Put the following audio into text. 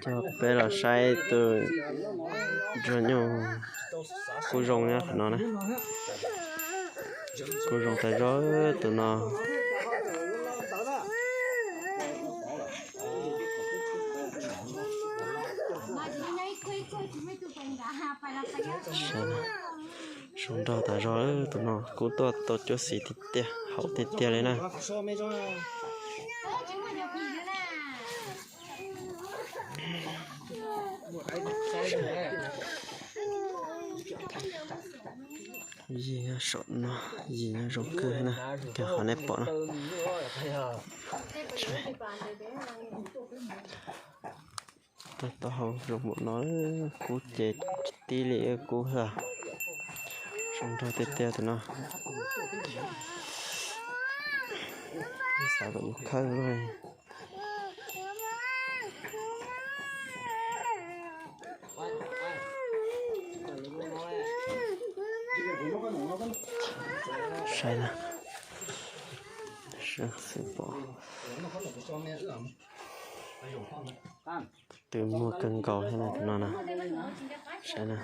Coj peb los saib tus ntsuag nyuj kub zoo nyob qhov no na. Kub zoo tas zog tus no. Zoo nraug tas zog tus no, kub tuaj tau cuab xis tiag tiag, haum tiag tiag li na. Yig nyob saum no, yig nyob zoo kawg na, kawg qhov nej pom no. Taub hau zoo npaum no, kub ces tib li kub xwb. Zoo nraug tiag tiag tus no. Xav kom mus khawb lub. Saib na, xwb pom. Twb muag kawg nkaus thiab na tus no na. Saib na.